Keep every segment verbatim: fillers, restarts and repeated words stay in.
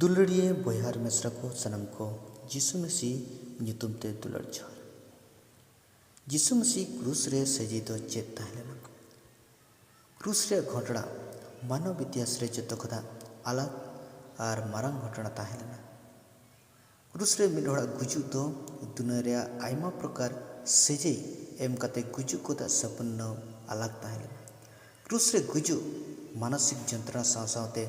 ᱫᱩᱞᱟᱹᱲᱤᱭᱟᱹ ᱵᱚᱭᱦᱟ ᱟᱨ ᱢᱤᱥᱨᱟ ᱠᱚ ᱥᱟᱱᱟᱢ ᱠᱚ, ᱡᱤᱥᱩ ᱢᱟᱹᱥᱤ ᱧᱩᱛᱩᱢ ᱛᱮ ᱫᱩᱞᱟᱹᱲ ᱡᱚᱦᱟᱨ᱾ ᱡᱤᱥᱩ ᱢᱟᱹᱥᱤ ᱠᱨᱩᱥ ᱨᱮ ᱥᱟᱹᱡᱟᱹᱭ ᱫᱚ ᱪᱮᱫ ᱛᱟᱦᱮᱸ ᱞᱮᱱᱟ? ᱠᱨᱩᱥ ᱨᱮᱭᱟᱜ ᱜᱷᱚᱴᱚᱱᱟ ᱢᱟᱱᱚᱵ ᱤᱛᱤᱦᱟᱥ ᱨᱮ ᱡᱚᱛᱚ ᱠᱷᱚᱱᱟᱜ ᱟᱞᱟᱜᱽ ᱟᱨ ᱢᱟᱨᱟᱝ ᱜᱷᱚᱴᱚᱱᱟ ᱛᱟᱦᱮᱸ ᱞᱮᱱᱟ᱾ ᱠᱨᱩᱥ ᱨᱮ ᱢᱤᱫ ᱦᱚᱲᱟᱜ ᱜᱩᱡᱩᱜ ᱫᱚ ᱫᱩᱱᱤᱭᱟᱹ ᱨᱮᱭᱟᱜ ᱟᱭᱢᱟ ᱯᱨᱚᱠᱟᱨ ᱥᱟᱹᱡᱟᱹᱭ ᱮᱢ ᱠᱟᱛᱮ ᱜᱩᱡᱩᱜ ᱠᱚᱫᱚ ᱥᱟᱹᱯᱩᱱᱱᱚ ᱟᱞᱟᱜᱽ ᱛᱟᱦᱮᱸ ᱞᱮᱱᱟ᱾ ᱠᱨᱩᱥ ᱨᱮ ᱜᱩᱡᱩᱜ ᱢᱟᱱᱚᱥᱤᱠ ᱡᱚᱱᱛᱨᱚᱬᱟ ᱥᱟᱶ ᱥᱟᱶᱛᱮ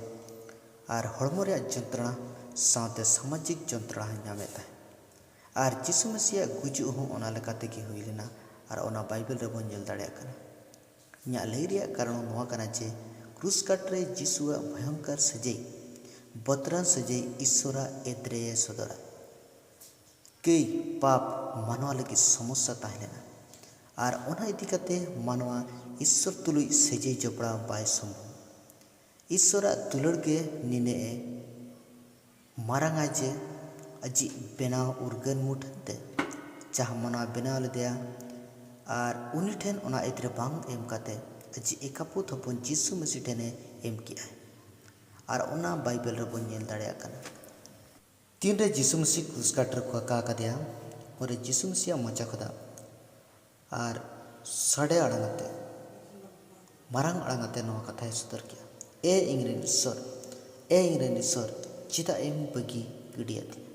ᱟᱨ ᱦᱚᱲᱢᱚ ᱨᱮᱭᱟᱜ ᱡᱚᱱᱛᱨᱚᱬᱟ ᱥᱟᱶᱛᱮ ᱥᱟᱢᱟᱡᱤᱠ ᱡᱚᱱᱛᱨᱚᱬᱟ ᱦᱚᱸ ᱧᱟᱢᱮᱫ ᱛᱟᱦᱮᱸᱫ᱾ ᱟᱨ ᱡᱤᱥᱩ ᱢᱟᱹᱥᱤᱭᱟᱜ ᱜᱩᱡᱩᱜ ᱦᱚᱸ ᱚᱱᱟ ᱞᱮᱠᱟ ᱛᱮᱜᱮ ᱦᱩᱭ ᱞᱮᱱᱟ, ᱟᱨ ᱚᱱᱟ ᱵᱟᱭᱵᱮᱞ ᱨᱮᱵᱚᱱ ᱧᱮᱞ ᱫᱟᱲᱮᱭᱟᱜ ᱠᱟᱱᱟ᱾ ᱤᱧᱟᱹᱜ ᱞᱟᱹᱭ ᱨᱮᱭᱟᱜ ᱠᱟᱨᱚᱱ ᱱᱚᱣᱟ ᱠᱟᱱᱟ ᱡᱮ ᱠᱨᱩᱥ ᱠᱟᱴ ᱨᱮ ᱡᱤᱥᱩᱣᱟᱜ ᱵᱷᱚᱭᱚᱝᱠᱚᱨ ᱥᱟᱹᱡᱟᱹᱭ, ᱵᱚᱛᱚᱨᱟᱱ ᱥᱟᱹᱡᱟᱹᱭ ᱤᱥᱥᱚᱨᱟᱜ ᱮᱫᱨᱮᱭᱮ ᱥᱚᱫᱚᱨᱟ᱾ ᱠᱟᱹᱭ ᱯᱟᱯ ᱢᱟᱱᱣᱟ ᱞᱟᱹᱜᱤᱫ ᱥᱚᱢᱚᱥᱥᱟ ᱛᱟᱦᱮᱸ ᱞᱮᱱᱟ, ᱟᱨ ᱚᱱᱟ ᱤᱫᱤ ᱠᱟᱛᱮ ᱢᱟᱱᱣᱟ ᱤᱥᱥᱚᱨ ᱛᱩᱞᱩᱡ ᱥᱟᱹᱡᱟᱹᱭ ᱡᱚᱯᱲᱟᱣ ᱵᱟᱭ ᱥᱚᱢᱵᱷᱚᱵ᱾ ᱤᱥᱥᱚᱨᱟᱜ ᱫᱩᱞᱟᱹᱲ ᱜᱮ ᱱᱤᱱᱟᱹᱜ ᱮ ᱢᱟᱨᱟᱝᱟ ᱡᱮ ᱟᱡᱤᱡ ᱵᱮᱱᱟᱣ ᱩᱨᱜᱟᱹᱱ ᱢᱩᱴᱷᱟᱹᱱ ᱛᱮ ᱡᱟᱦᱟᱸ ᱢᱟᱱᱣᱟ ᱵᱮᱱᱟᱣ ᱞᱮᱫᱮᱭᱟ, ᱟᱨ ᱩᱱᱤ ᱴᱷᱮᱱ ᱚᱱᱟ ᱮᱫᱨᱮ ᱵᱟᱝ ᱮᱢ ᱠᱟᱛᱮ ᱟᱡᱤᱡ ᱮᱠᱟᱯᱩᱛ ᱦᱚᱯᱚᱱ ᱡᱤᱥᱩ ᱢᱟᱹᱥᱤ ᱴᱷᱮᱱᱮ ᱮᱢ ᱠᱮᱜᱼᱟᱭ᱾ ᱟᱨ ᱚᱱᱟ ᱵᱟᱭᱵᱮᱞ ᱨᱮᱵᱚᱱ ᱧᱮᱞ ᱫᱟᱲᱮᱭᱟᱜ ᱠᱟᱱᱟ᱾ ᱛᱤᱱᱨᱮ ᱡᱤᱥᱩ ᱢᱟᱹᱥᱤ ᱠᱨᱩᱥ ᱠᱟᱴ ᱨᱮᱠᱚ ᱟᱠᱟ ᱟᱠᱟᱫᱮᱭᱟ, ᱩᱱᱨᱮ ᱡᱤᱥᱩ ᱢᱟᱹᱥᱤᱭᱟᱜ ᱢᱚᱪᱟ ᱠᱷᱚᱱᱟᱜ ᱟᱨ ᱥᱟᱰᱮ ᱟᱲᱟᱝ ᱟᱛᱮ, ᱢᱟᱨᱟᱝ ᱟᱲᱟᱝ ᱟᱛᱮ ᱱᱚᱣᱟ ᱠᱟᱛᱷᱟᱭ ᱥᱚᱫᱚᱨ ᱠᱮᱜᱼᱟ, "ᱮ ᱤᱧᱨᱮᱱ ᱤᱥᱥᱚᱨ, ᱮ ᱤᱧᱨᱮᱱ ᱤᱥᱥᱚᱨ, ᱪᱮᱫᱟᱜ ᱮᱢ ᱵᱟᱹᱜᱤ ᱜᱤᱰᱤᱭᱟᱫᱤᱧᱟ?"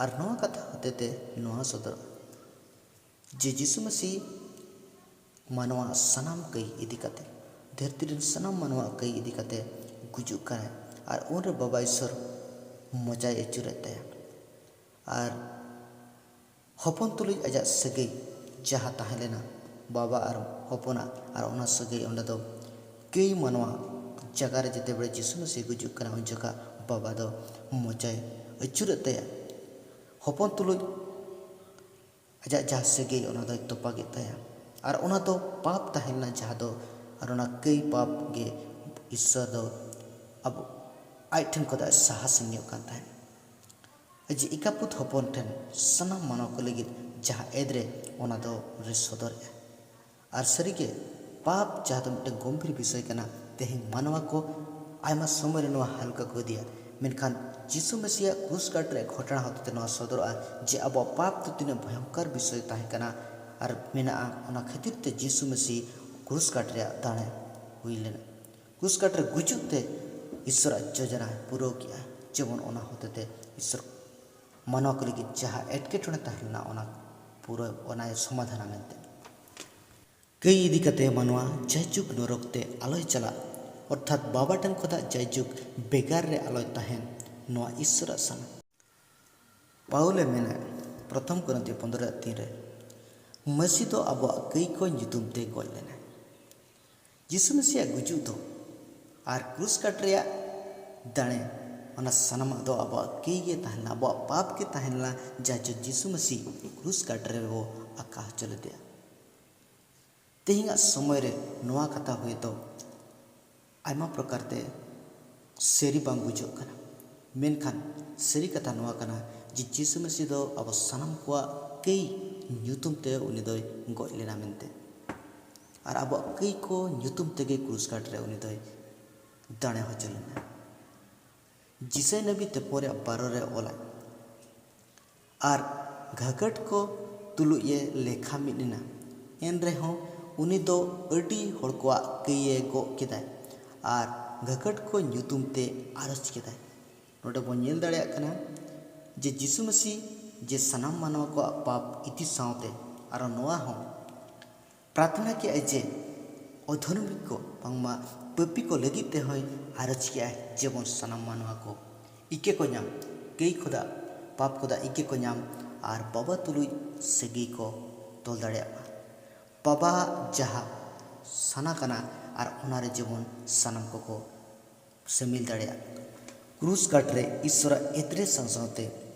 ᱟᱨ ᱱᱚᱣᱟ ᱠᱟᱛᱷᱟ ᱦᱚᱛᱮᱛᱮ ᱱᱚᱣᱟ ᱥᱚᱫᱚᱨᱚᱜᱼᱟ ᱡᱮ ᱡᱤᱥᱩ ᱢᱟᱹᱥᱤ ᱢᱟᱱᱣᱟ ᱥᱟᱱᱟᱢ ᱠᱟᱹᱭ ᱤᱫᱤ ᱠᱟᱛᱮ, ᱫᱷᱟᱹᱨᱛᱤ ᱨᱮᱱ ᱥᱟᱱᱟᱢ ᱢᱟᱱᱣᱟ ᱠᱟᱹᱭ ᱤᱫᱤ ᱠᱟᱛᱮ ᱜᱩᱡᱩᱜ ᱠᱟᱱᱟᱭ, ᱟᱨ ᱩᱱᱨᱮ ᱵᱟᱵᱟ ᱤᱥᱥᱚᱨ ᱢᱚᱪᱟᱭ ᱟᱹᱪᱩᱨᱮᱫ ᱛᱟᱭᱟ᱾ ᱟᱨ ᱦᱚᱯᱚᱱ ᱛᱩᱞᱩᱡ ᱟᱡᱟᱜ ᱥᱟᱹᱜᱟᱹᱭ ᱡᱟᱦᱟᱸ ᱛᱟᱦᱮᱸ ᱞᱮᱱᱟ, ᱵᱟᱵᱟ ᱟᱨ ᱦᱚᱯᱚᱱᱟᱜ, ᱟᱨ ᱚᱱᱟ ᱥᱟᱹᱜᱟᱹᱭ ᱚᱸᱰᱮ ᱫᱚ ᱠᱟᱹᱭ ᱢᱟᱱᱣᱟ ᱡᱟᱭᱜᱟ ᱨᱮ ᱡᱮᱛᱮ ᱵᱮᱲᱮ ᱡᱤᱥᱩ ᱢᱟᱹᱥᱤ ᱜᱩᱡᱩᱜ ᱠᱟᱱᱟ, ᱩᱱ ᱡᱚᱠᱷᱟ ᱵᱟᱵᱟ ᱫᱚ ᱢᱚᱪᱟᱭ ᱟᱹᱪᱩᱨᱮᱫ ᱛᱟᱭᱟ᱾ ᱦᱚᱯᱚᱱ ᱛᱩᱞᱩᱡ ᱟᱡᱟᱜ ᱡᱟᱦᱟᱸ ᱥᱟᱹᱜᱟᱹᱭ, ᱚᱱᱟ ᱫᱚᱭ ᱛᱚᱯᱟᱜᱮᱫ ᱛᱟᱭᱟ᱾ ᱟᱨ ᱚᱱᱟ ᱫᱚ ᱯᱟᱯ ᱛᱟᱦᱮᱸ ᱞᱮᱱᱟ, ᱡᱟᱦᱟᱸ ᱫᱚ, ᱟᱨ ᱚᱱᱟ ᱠᱟᱹᱭ ᱯᱟᱯ ᱜᱮ ᱤᱥᱥᱚᱨ ᱫᱚ ᱟᱵᱚ, ᱟᱡ ᱴᱷᱮᱱ ᱠᱷᱚᱱ ᱫᱚ ᱥᱟᱦᱟ ᱥᱟᱺᱜᱤᱧᱚᱜ ᱠᱟᱱ ᱛᱟᱦᱮᱸᱫ᱾ ᱟᱡᱤᱡ ᱮᱠᱟᱯᱩᱛ ᱦᱚᱯᱚᱱ ᱴᱷᱮᱱ ᱥᱟᱱᱟᱢ ᱢᱟᱱᱣᱟ ᱠᱚ ᱞᱟᱹᱜᱤᱫ ᱡᱟᱦᱟᱸ ᱮᱫᱨᱮ, ᱚᱱᱟ ᱫᱚ ᱨᱮ ᱥᱚᱫᱚᱨᱮᱜᱼᱟ᱾ ᱟᱨ ᱥᱟᱹᱨᱤᱜᱮ, ᱯᱟᱯ ᱡᱟᱦᱟᱸ ᱫᱚ ᱢᱤᱫᱴᱟᱝ ᱜᱚᱢᱵᱷᱤᱨ ᱵᱤᱥᱚᱭ ᱠᱟᱱᱟ, ᱛᱮᱦᱮᱧ ᱢᱟᱱᱣᱟ ᱠᱚ ᱟᱭᱢᱟ ᱥᱚᱢᱚᱭ ᱨᱮ ᱱᱚᱣᱟ ᱦᱟᱞᱠᱟ ᱠᱚ ᱤᱫᱤᱭᱟ, ᱢᱮᱱᱠᱷᱟᱱ ᱡᱤᱥᱩ ᱢᱮᱥᱤᱭᱟᱜ ᱠᱨᱩᱥ ᱠᱟᱴ ᱨᱮᱭᱟᱜ ᱜᱷᱚᱴᱚᱱᱟ ᱦᱚᱛᱮᱛᱮ ᱱᱚᱣᱟ ᱥᱚᱫᱚᱨᱚᱜᱼᱟ ᱡᱮ ᱟᱵᱚᱣᱟᱜ ᱯᱟᱯ ᱫᱚ ᱛᱤᱱᱟᱹᱜ ᱵᱷᱚᱭᱚᱝᱠᱚᱨ ᱵᱤᱥᱚᱭ ᱛᱟᱦᱮᱸ ᱠᱟᱱᱟ ᱟᱨ ᱢᱮᱱᱟᱜᱼᱟ᱾ ᱚᱱᱟ ᱠᱷᱟᱹᱛᱤᱨ ᱛᱮ ᱡᱤᱥᱩ ᱢᱮᱥᱤ ᱠᱨᱩᱥ ᱠᱟᱴ ᱨᱮᱭᱟᱜ ᱫᱟᱲᱮ ᱦᱩᱭ ᱞᱮᱱᱟ᱾ ᱠᱨᱩᱥ ᱠᱟᱴ ᱨᱮ ᱜᱩᱡᱩᱜ ᱛᱮ ᱤᱥᱚᱨᱟᱜ ᱡᱳᱡᱚᱱᱟ ᱯᱩᱨᱟᱹᱣ ᱠᱮᱜᱼᱟ, ᱡᱮᱢᱚᱱ ᱚᱱᱟ ᱦᱚᱛᱮᱛᱮ ᱤᱥᱚᱨ ᱢᱟᱱᱣᱟ ᱠᱚ ᱞᱟᱹᱜᱤᱫ ᱡᱟᱦᱟᱸ ᱮᱴᱠᱮᱴᱚᱬᱮ ᱛᱟᱦᱮᱸ ᱞᱮᱱᱟ, ᱚᱱᱟ ᱯᱩᱨᱟᱹ ᱚᱱᱟᱭ ᱥᱚᱢᱟᱫᱷᱟᱱᱟ ᱢᱮᱱᱛᱮ᱾ ᱠᱟᱹᱭ ᱤᱫᱤ ᱠᱟᱛᱮ ᱢᱟᱱᱣᱟ ᱡᱟᱭᱡᱩᱜᱽ ᱱᱚᱨᱚᱠ ᱛᱮ ᱟᱞᱚᱭ ᱪᱟᱞᱟᱜ, ᱚᱨᱛᱷᱟᱛ ᱵᱟᱵᱟ ᱴᱷᱮᱱ ᱠᱷᱚᱱᱟᱜ ᱡᱟᱭᱡᱩᱜᱽ ᱵᱮᱜᱟᱨ ᱨᱮ ᱟᱞᱚᱭ ᱛᱟᱦᱮᱱ, ᱱᱚᱣᱟ ᱤᱥᱚᱨᱟᱜ ᱥᱟᱱᱟ᱾ ᱯᱟᱣᱩᱞᱮ ᱢᱮᱱᱟ ᱯᱨᱚᱛᱷᱚᱢ ᱠᱚᱨᱤᱱᱛᱷᱤᱭᱚ ᱯᱚᱱᱫᱽᱨᱚ ᱨᱮᱭᱟᱜ ᱛᱤᱱ ᱨᱮ, ᱢᱟᱹᱥᱤ ᱫᱚ ᱟᱵᱚᱣᱟᱜ ᱠᱟᱹᱭ ᱠᱚ ᱧᱩᱛᱩᱢ ᱛᱮ ᱜᱚᱡ ᱞᱮᱱᱟᱭ᱾ ᱡᱤᱥᱩ ᱢᱟᱹᱥᱤᱭᱟᱜ ᱜᱩᱡᱩᱜ ᱫᱚ ᱟᱨ ᱠᱨᱩᱥ ᱠᱟᱴ ᱨᱮᱭᱟᱜ ᱫᱟᱲᱮ, ᱚᱱᱟ ᱥᱟᱱᱟᱢᱟᱜ ᱫᱚ ᱟᱵᱚᱣᱟᱜ ᱠᱟᱹᱭ ᱜᱮ ᱛᱟᱦᱮᱸ ᱞᱮᱱᱟ, ᱟᱵᱚᱣᱟᱜ ᱯᱟᱯ ᱜᱮ ᱛᱟᱦᱮᱸ ᱞᱮᱱᱟ, ᱡᱟᱦᱟᱸ ᱪᱚ ᱡᱤᱥᱩ ᱢᱟᱹᱥᱤ ᱠᱨᱩᱥ ᱠᱟᱴ ᱨᱮ ᱵᱚ ᱟᱠᱟ ᱦᱚᱪᱚ ᱞᱮᱫᱮᱭᱟ᱾ ᱛᱮᱦᱮᱧᱟᱜ ᱥᱚᱢᱚᱭ ᱨᱮ ᱱᱚᱣᱟ ᱠᱟᱛᱷᱟ ᱦᱚᱭᱛᱳ ᱟᱭᱢᱟ ᱯᱨᱚᱠᱟᱨ ᱛᱮ ᱥᱟᱹᱨᱤ ᱵᱟᱝ ᱵᱩᱡᱷᱟᱹᱜ ᱠᱟᱱᱟ, ᱢᱮᱱᱠᱷᱟᱱ ᱥᱟᱹᱨᱤ ᱠᱟᱛᱷᱟ ᱱᱚᱣᱟ ᱠᱟᱱᱟ ᱡᱮ ᱡᱤᱥᱩ ᱢᱟᱹᱥᱤ ᱫᱚ ᱟᱵᱚ ᱥᱟᱱᱟᱢ ᱠᱚᱣᱟᱜ ᱠᱟᱹᱭ ᱧᱩᱛᱩᱢ ᱛᱮ ᱩᱱᱤ ᱫᱚᱭ ᱜᱚᱡ ᱞᱮᱱᱟ ᱢᱮᱱᱛᱮ, ᱟᱨ ᱟᱵᱚᱣᱟᱜ ᱠᱟᱹᱭ ᱠᱚ ᱧᱩᱛᱩᱢ ᱛᱮᱜᱮ ᱠᱨᱩᱥ ᱠᱟᱴ ᱨᱮ ᱩᱱᱤ ᱫᱚᱭ ᱫᱟᱲᱮ ᱦᱚᱪᱚ ᱞᱮᱱᱟ᱾ ᱡᱤᱥᱟᱭ ᱱᱟᱵᱤ ᱛᱮᱯᱚᱨᱮ ᱵᱟᱨᱚ ᱨᱮ ᱚᱞᱟᱭ, ᱟᱨ ᱜᱷᱟᱹᱜᱟᱹᱴ ᱠᱚ ᱛᱩᱞᱩᱡ ᱮ ᱞᱮᱠᱷᱟ ᱢᱤᱫ ᱮᱱᱟ, ᱮᱱ ᱨᱮᱦᱚᱸ ᱩᱱᱤ ᱫᱚ ᱟᱹᱰᱤ ᱦᱚᱲ ᱠᱚᱣᱟᱜ ᱠᱟᱹᱭ ᱮ ᱜᱚᱜ ᱠᱮᱫᱟᱭ ᱟᱨ ᱜᱷᱟᱹᱜᱟᱹᱴ ᱠᱚ ᱧᱩᱛᱩᱢ ᱛᱮ ᱟᱨᱚᱡᱽ ᱠᱮᱫᱟᱭ᱾ ᱱᱚᱰᱮ ᱵᱚᱱ ᱧᱮᱞ ᱫᱟᱲᱮᱭᱟᱜ ᱠᱟᱱᱟ ᱡᱮ ᱡᱤᱥᱩ ᱢᱟᱹᱥᱤ ᱡᱮ ᱥᱟᱱᱟᱢ ᱢᱟᱱᱣᱟ ᱠᱚᱣᱟᱜ ᱯᱟᱯ ᱤᱫᱤ ᱥᱟᱶᱛᱮ ᱟᱨᱚ ᱱᱚᱣᱟ ᱦᱚᱸ ᱯᱨᱟᱨᱛᱷᱱᱟ ᱠᱮᱜᱼᱟᱭ ᱡᱮ ᱚᱫᱷᱚᱨᱢᱤ ᱠᱚ ᱵᱟᱝᱢᱟ ᱯᱟᱹᱯᱤ ᱠᱚ ᱞᱟᱹᱜᱤᱫ ᱛᱮᱦᱚᱸᱭ ᱟᱨᱚᱡᱽ ᱠᱮᱜᱼᱟᱭ, ᱡᱮᱢᱚᱱ ᱥᱟᱱᱟᱢ ᱢᱟᱱᱣᱟ ᱠᱚ ᱤᱠᱟᱹ ᱠᱚ ᱧᱟᱢ, ᱠᱟᱹᱭ ᱠᱷᱚᱫᱟ, ᱯᱟᱯ ᱠᱷᱚᱫᱟ ᱤᱠᱟᱹ ᱠᱚ ᱧᱟᱢ ᱟᱨ ᱵᱟᱵᱟ ᱛᱩᱞᱩᱡ ᱥᱟᱹᱜᱟᱹᱭ ᱠᱚ ᱛᱚᱞ ᱫᱟᱲᱮᱭᱟᱜ ᱢᱟ᱾ ᱵᱟᱵᱟᱣᱟᱜ ᱡᱟᱦᱟᱸ ᱥᱟᱱᱟ ᱠᱟᱱᱟ ᱟᱨ ᱚᱱᱟᱨᱮ ᱡᱮᱢᱚᱱ ᱥᱟᱱᱟᱢ ᱠᱚᱠᱚ ᱥᱟᱹᱢᱤᱞ ᱫᱟᱲᱮᱭᱟᱜ᱾ ᱠᱨᱩᱥ ᱠᱟᱴ ᱨᱮ ᱤᱥᱚᱨᱟᱜ ᱮᱫᱽᱨᱮ ᱥᱟᱶ ᱥᱟᱶᱛᱮ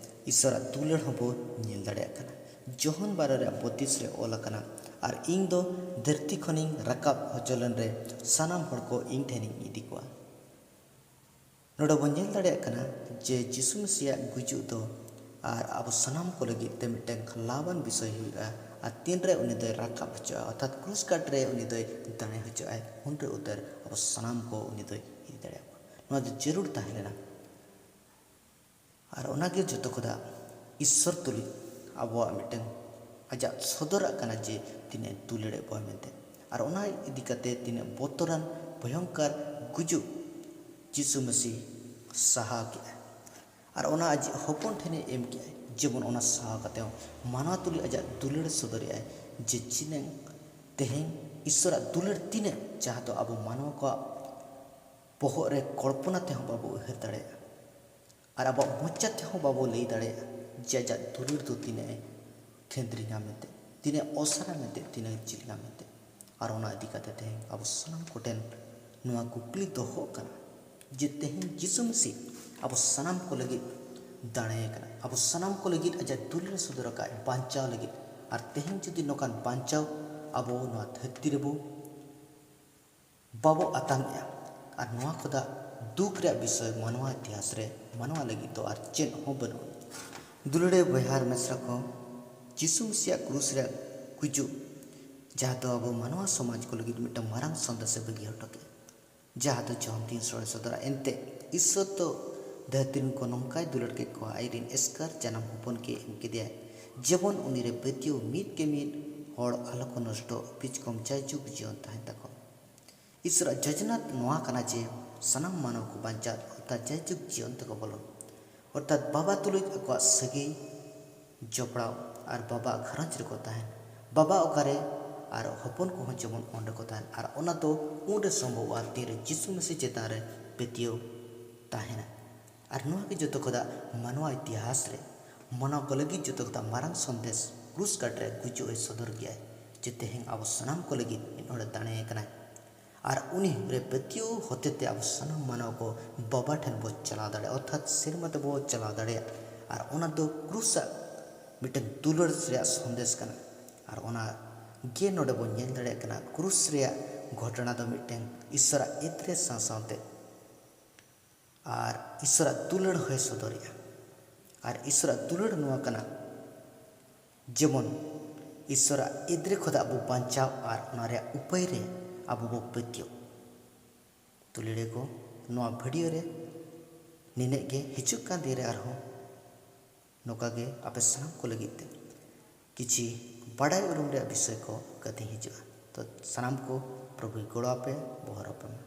ᱤᱥᱚᱨᱟᱜ ᱫᱩᱞᱟᱹᱲ ᱦᱚᱸᱵᱚ ᱧᱮᱞ ᱫᱟᱲᱮᱭᱟᱜ ᱠᱟᱱᱟ᱾ ᱡᱚᱦᱚᱱ ᱵᱟᱨᱚ ᱨᱮᱭᱟᱜ ᱵᱚᱛᱤᱥ ᱨᱮ ᱚᱞ ᱟᱠᱟᱱᱟ, ᱟᱨ ᱤᱧ ᱫᱚ ᱫᱷᱟᱹᱨᱛᱤ ᱠᱷᱚᱱᱤᱧ ᱨᱟᱠᱟᱵ ᱦᱚᱪᱚ ᱞᱮᱱ ᱨᱮ ᱥᱟᱱᱟᱢ ᱦᱚᱲ ᱠᱚ ᱤᱧ ᱴᱷᱮᱱᱤᱧ ᱤᱫᱤ ᱠᱚᱣᱟ᱾ ᱱᱚᱰᱮ ᱵᱚᱱ ᱧᱮᱞ ᱫᱟᱲᱮᱭᱟᱜ ᱠᱟᱱᱟ ᱡᱮ ᱡᱤᱥᱩ ᱢᱮᱥᱤᱭᱟᱜ ᱜᱩᱡᱩᱜ ᱫᱚ ᱟᱨ ᱟᱵᱚ ᱥᱟᱱᱟᱢ ᱠᱚ ᱞᱟᱹᱜᱤᱫ ᱛᱮ ᱢᱤᱫᱴᱟᱝ ᱞᱟᱵᱟᱱ ᱵᱤᱥᱚᱭ ᱦᱩᱭᱩᱜᱼᱟ᱾ ᱟᱨ ᱛᱤᱱᱨᱮ ᱩᱱᱤ ᱫᱚᱭ ᱨᱟᱠᱟᱵ ᱦᱚᱪᱚᱜᱼᱟ, ᱚᱨᱛᱷᱟᱛ ᱠᱨᱩᱥ ᱠᱟᱴ ᱨᱮ ᱩᱱᱤ ᱫᱚᱭ ᱫᱟᱲᱮ ᱦᱚᱪᱚᱜᱼᱟᱭ, ᱩᱱᱨᱮ ᱩᱛᱟᱹᱨ ᱟᱵᱚ ᱥᱟᱱᱟᱢ ᱠᱚ ᱩᱱᱤ ᱫᱚᱭ ᱤᱫᱤ ᱫᱟᱲᱮᱭᱟᱜᱼᱟ᱾ ᱱᱚᱣᱟ ᱫᱚ ᱡᱟᱹᱨᱩᱲ ᱛᱟᱦᱮᱸ ᱞᱮᱱᱟ᱾ ᱟᱨ ᱚᱱᱟᱜᱮ ᱡᱚᱛᱚ ᱠᱷᱚᱱᱟᱜ ᱤᱥᱥᱚᱨ ᱛᱩᱞᱩᱡ ᱟᱵᱚᱣᱟᱜ ᱢᱤᱫᱴᱟᱝ ᱟᱡᱟᱜ ᱥᱚᱫᱚᱨᱟᱜ ᱠᱟᱱᱟ ᱡᱮ ᱛᱤᱱᱟᱹᱜ ᱫᱩᱞᱟᱹᱲᱮᱫ ᱵᱚᱱᱟ ᱢᱮᱱᱛᱮ᱾ ᱟᱨ ᱚᱱᱟ ᱤᱫᱤ ᱠᱟᱛᱮ ᱛᱤᱱᱟᱹᱜ ᱵᱚᱛᱚᱨᱟᱱ, ᱵᱷᱚᱭᱚᱝᱠᱟᱨ ᱜᱩᱡᱩᱜ ᱡᱤᱥᱩ ᱢᱟᱹᱥᱤ ᱥᱟᱦᱟᱣ ᱠᱮᱜᱼᱟᱭ᱾ ᱟᱨ ᱚᱱᱟ ᱟᱡ ᱦᱚᱯᱚᱱ ᱴᱷᱮᱱᱮ ᱮᱢ ᱠᱮᱜᱼᱟᱭ, ᱡᱮᱢᱚᱱ ᱚᱱᱟ ᱥᱟᱦᱟᱣ ᱠᱟᱛᱮ ᱦᱚᱸ ᱢᱟᱱᱣᱟ ᱛᱩᱞᱩᱡ ᱟᱡᱟᱜ ᱫᱩᱞᱟᱹᱲ ᱥᱚᱫᱚᱨᱮᱜᱼᱟᱭ ᱡᱮ ᱪᱤᱱᱟᱹᱝ ᱛᱮᱦᱮᱧ ᱤᱥᱥᱚᱨᱟᱜ ᱫᱩᱞᱟᱹᱲ ᱛᱤᱱᱟᱹᱜ, ᱡᱟᱦᱟᱸ ᱫᱚ ᱟᱵᱚ ᱢᱟᱱᱣᱟ ᱠᱚᱣᱟᱜ ᱵᱚᱦᱚᱜ ᱨᱮ ᱠᱚᱞᱯᱚᱱᱟ ᱛᱮᱦᱚᱸ ᱵᱟᱵᱚ ᱩᱭᱦᱟᱹᱨ ᱫᱟᱲᱮᱭᱟᱜᱼᱟ᱾ ᱟᱨ ᱟᱵᱚᱣᱟᱜ ᱢᱚᱪᱟ ᱛᱮᱦᱚᱸ ᱵᱟᱵᱚ ᱞᱟᱹᱭ ᱫᱟᱲᱮᱭᱟᱜᱼᱟ ᱡᱮ ᱟᱡᱟᱜ ᱫᱩᱞᱟᱹᱲ ᱫᱚ ᱛᱤᱱᱟᱹᱜ ᱮ ᱠᱷᱮᱸᱫᱽᱨᱤᱧᱟ ᱢᱮᱱᱛᱮ, ᱛᱤᱱᱟᱹᱜ ᱚᱥᱟᱨᱟ ᱢᱮᱱᱛᱮ, ᱛᱤᱱᱟᱹᱜ ᱡᱤᱞᱤᱧᱟ ᱢᱮᱱᱛᱮ᱾ ᱟᱨ ᱚᱱᱟ ᱤᱫᱤ ᱠᱟᱛᱮ ᱛᱮᱦᱮᱧ ᱟᱵᱚ ᱥᱟᱱᱟᱢ ᱠᱚᱴᱷᱮᱱ ᱱᱚᱣᱟ ᱠᱩᱠᱞᱤ ᱫᱚᱦᱚᱜ ᱠᱟᱱᱟ ᱡᱮ ᱛᱮᱦᱮᱧ ᱡᱤᱥᱩ ᱢᱟᱹᱥᱤ ᱟᱵᱚ ᱥᱟᱱᱟᱢ ᱠᱚ ᱞᱟᱹᱜᱤᱫ ᱫᱟᱲᱮ ᱟᱠᱟᱱᱟ, ᱟᱵᱚ ᱥᱟᱱᱟᱢ ᱠᱚ ᱞᱟᱹᱜᱤᱫ ᱟᱡᱟᱜ ᱫᱩᱞᱟᱹᱲ ᱮ ᱥᱚᱫᱚᱨ ᱟᱠᱟᱫ ᱵᱟᱧᱪᱟᱣ ᱞᱟᱹᱜᱤᱫ᱾ ᱟᱨ ᱛᱮᱦᱮᱧ ᱡᱩᱫᱤ ᱱᱚᱝᱠᱟᱱ ᱵᱟᱧᱪᱟᱣ ᱟᱵᱚ ᱱᱚᱣᱟ ᱫᱷᱟᱹᱨᱛᱤ ᱨᱮᱵᱚ ᱵᱟᱵᱚ ᱟᱛᱟᱝ ᱮᱜᱼᱟ᱾ ᱟᱨ ᱱᱚᱣᱟ ᱠᱷᱚᱱᱟᱜ ᱫᱩᱠ ᱨᱮᱭᱟᱜ ᱵᱤᱥᱚᱭ ᱢᱟᱱᱣᱟ ᱤᱛᱤᱦᱟᱥ ᱨᱮ ᱢᱟᱱᱣᱟ ᱞᱟᱹᱜᱤᱫ ᱫᱚ ᱟᱨ ᱪᱮᱫ ᱦᱚᱸ ᱵᱟᱹᱱᱩᱜᱼᱟ᱾ ᱫᱩᱞᱟᱹᱲᱤᱭᱟᱹ ᱵᱚᱭᱦᱟ ᱟᱨ ᱢᱤᱥᱨᱟ ᱠᱚ, ᱡᱤᱥᱩ ᱢᱟᱹᱥᱤᱭᱟᱜ ᱠᱨᱩᱥ ᱨᱮᱭᱟᱜ ᱜᱩᱡᱩᱜ, ᱡᱟᱦᱟᱸ ᱫᱚ ᱟᱵᱚ ᱢᱟᱱᱣᱟ ᱥᱚᱢᱟᱡᱽ ᱠᱚ ᱞᱟᱹᱜᱤᱫ ᱢᱤᱫᱴᱟᱝ ᱢᱟᱨᱟᱝ ᱥᱟᱸᱫᱮᱥ ᱮ ᱵᱟᱹᱜᱤ ᱦᱚᱴᱚ ᱠᱮᱫᱼᱟ, ᱡᱟᱦᱟᱸ ᱫᱚ ᱡᱚᱦᱚᱱ ᱛᱤᱱ ᱥᱚᱲᱮ ᱥᱚᱫᱚᱨᱟ᱾ ᱮᱱᱛᱮ ᱤᱥᱥᱚᱨ ᱫᱚ ᱫᱷᱟᱹᱨᱛᱤ ᱨᱮᱱ ᱠᱚ ᱱᱚᱝᱠᱟᱭ ᱫᱩᱞᱟᱹᱲ ᱠᱮᱫ ᱠᱚᱣᱟ, ᱟᱡᱨᱮᱱ ᱮᱥᱠᱟᱨ ᱡᱟᱱᱟᱢ ᱦᱚᱯᱚᱱ ᱜᱮ ᱮᱢ ᱠᱮᱫᱮᱭᱟᱭ, ᱡᱮᱢᱚᱱ ᱩᱱᱤ ᱨᱮ ᱯᱟᱹᱛᱭᱟᱹᱣ ᱢᱤᱫ ᱠᱮ ᱢᱤᱫ ᱦᱚᱲ ᱟᱞᱚ ᱠᱚ ᱱᱚᱥᱴᱚᱜ, ᱯᱤᱪᱠᱚᱢ ᱡᱟᱭᱡᱩᱜᱽ ᱡᱤᱭᱚᱱ ᱛᱟᱦᱮᱱ ᱛᱟᱠᱚ᱾ ᱤᱥᱥᱚᱨᱟᱜ ᱡᱳᱡᱚᱱᱟ ᱱᱚᱣᱟ ᱠᱟᱱᱟ ᱡᱮ ᱥᱟᱱᱟᱢ ᱢᱟᱱᱣᱟ ᱠᱚ ᱵᱟᱧᱪᱟᱜ, ᱚᱨᱛᱷᱟᱛ ᱡᱟᱭᱡᱩᱜᱽ ᱡᱤᱭᱚᱱ ᱛᱮᱠᱚ ᱵᱚᱞᱚᱱ, ᱚᱨᱛᱷᱟᱛ ᱵᱟᱵᱟ ᱛᱩᱞᱩᱡ ᱟᱠᱚᱣᱟᱜ ᱥᱟᱹᱜᱟᱹᱭ ᱡᱚᱯᱲᱟᱣ ᱟᱨ ᱵᱟᱵᱟᱣᱟᱜ ᱜᱷᱟᱨᱚᱸᱡᱽ ᱨᱮᱠᱚ ᱛᱟᱦᱮᱱ, ᱵᱟᱵᱟ ᱚᱠᱟᱨᱮ ᱟᱨ ᱦᱚᱯᱚᱱ ᱠᱚᱦᱚᱸ ᱡᱮᱢᱚᱱ ᱚᱸᱰᱮ ᱠᱚ ᱛᱟᱦᱮᱱ᱾ ᱟᱨ ᱚᱱᱟ ᱫᱚ ᱩᱱᱨᱮ ᱥᱚᱢᱵᱷᱚᱵᱚᱜᱼᱟ ᱛᱤᱱᱨᱮ ᱡᱤᱥᱩ ᱢᱟᱹᱥᱤ ᱪᱮᱛᱟᱱ ᱨᱮ ᱯᱟᱹᱛᱭᱟᱹᱣ ᱛᱟᱦᱮᱱᱟ᱾ ᱟᱨ ᱱᱚᱣᱟ ᱜᱮ ᱡᱚᱛᱚ ᱠᱷᱚᱱᱟᱜ ᱢᱟᱱᱣᱟ ᱤᱛᱤᱦᱟᱥ ᱨᱮ ᱢᱟᱱᱣᱟ ᱠᱚ ᱞᱟᱹᱜᱤᱫ ᱡᱚᱛᱚ ᱠᱷᱚᱱᱟᱜ ᱢᱟᱨᱟᱝ ᱥᱚᱱᱫᱮᱥ, ᱠᱨᱩᱥ ᱠᱟᱴ ᱨᱮ ᱜᱩᱡᱩᱜ ᱮ ᱥᱚᱫᱚᱨ ᱠᱮᱜᱼᱟᱭ, ᱡᱮ ᱛᱮᱦᱮᱧ ᱟᱵᱚ ᱥᱟᱱᱟᱢ ᱠᱚ ᱞᱟᱹᱜᱤᱫ ᱢᱤᱫ ᱦᱚᱲᱮ ᱫᱟᱲᱮ ᱟᱠᱟᱱᱟᱭ᱾ ᱟᱨ ᱩᱱᱤ ᱨᱮ ᱯᱟᱹᱛᱭᱟᱹᱣ ᱦᱚᱛᱮᱛᱮ ᱟᱵᱚ ᱥᱟᱱᱟᱢ ᱢᱟᱱᱣᱟ ᱠᱚ ᱵᱟᱵᱟ ᱴᱷᱮᱱ ᱵᱚ ᱪᱟᱞᱟᱣ ᱫᱟᱲᱮᱭᱟᱜᱼᱟ, ᱚᱨᱛᱷᱟᱛ ᱥᱮᱨᱢᱟ ᱛᱮᱵᱚ ᱪᱟᱞᱟᱣ ᱫᱟᱲᱮᱭᱟᱜᱼᱟ᱾ ᱟᱨ ᱚᱱᱟ ᱫᱚ ᱠᱨᱩᱥᱟᱜ ᱢᱤᱫᱴᱟᱝ ᱫᱩᱞᱟᱹᱲ ᱨᱮᱭᱟᱜ ᱥᱚᱱᱫᱮᱥ ᱠᱟᱱᱟ᱾ ᱟᱨ ᱚᱱᱟ ᱜᱮ ᱱᱚᱰᱮ ᱵᱚᱱ ᱧᱮᱞ ᱫᱟᱲᱮᱭᱟᱜ ᱠᱟᱱᱟ, ᱠᱨᱩᱥ ᱨᱮᱭᱟᱜ ᱜᱷᱚᱴᱚᱱᱟ ᱫᱚ ᱢᱤᱫᱴᱟᱝ ᱤᱥᱥᱚᱨᱟᱜ ᱮᱫᱽᱨᱮ ᱥᱟᱶ ᱥᱟᱶᱛᱮ ᱟᱨ ᱤᱥᱥᱚᱨᱟᱜ ᱫᱩᱞᱟᱹᱲ ᱦᱚᱸᱭ ᱥᱚᱫᱚᱨᱮᱜᱼᱟ᱾ ᱟᱨ ᱤᱥᱥᱚᱨᱟᱜ ᱫᱩᱞᱟᱹᱲ ᱱᱚᱣᱟ ᱠᱟᱱᱟ, ᱡᱮᱢᱚᱱ ᱤᱥᱥᱚᱨᱟᱜ ᱮᱫᱽᱨᱮ ᱠᱷᱚᱱᱟᱜ ᱟᱵᱚ ᱵᱟᱧᱪᱟᱣ ᱟᱨ ᱚᱱᱟ ᱨᱮᱭᱟᱜ ᱩᱯᱟᱹᱭ ᱨᱮ ᱟᱵᱚ ᱵᱚ ᱯᱟᱹᱛᱭᱟᱹᱣ᱾ ᱫᱩᱞᱟᱹᱲᱤᱭᱟᱹ ᱠᱚ, ᱱᱚᱣᱟ ᱵᱷᱤᱰᱤᱭᱳ ᱨᱮ ᱱᱤᱱᱟᱹᱜ ᱜᱮ᱾ ᱦᱤᱡᱩᱜ ᱠᱟᱱ ᱫᱤᱱ ᱨᱮ ᱟᱨᱦᱚᱸ ᱱᱚᱝᱠᱟ ᱜᱮ ᱟᱯᱮ ᱥᱟᱱᱟᱢ ᱠᱚ ᱞᱟᱹᱜᱤᱫ ᱛᱮ ᱠᱤᱪᱷᱤ ᱵᱟᱰᱟᱭ ᱩᱨᱩᱢ ᱨᱮᱭᱟᱜ ᱵᱤᱥᱚᱭ ᱠᱚ ᱠᱟᱛᱮ ᱦᱤᱡᱩᱜᱼᱟ᱾ ᱛᱚ ᱥᱟᱱᱟᱢ ᱠᱚ ᱯᱨᱚᱵᱷᱩᱭ ᱜᱚᱲᱚ ᱟᱯᱮ, ᱵᱚᱦᱚᱨ ᱟᱯᱮ ᱢᱟ᱾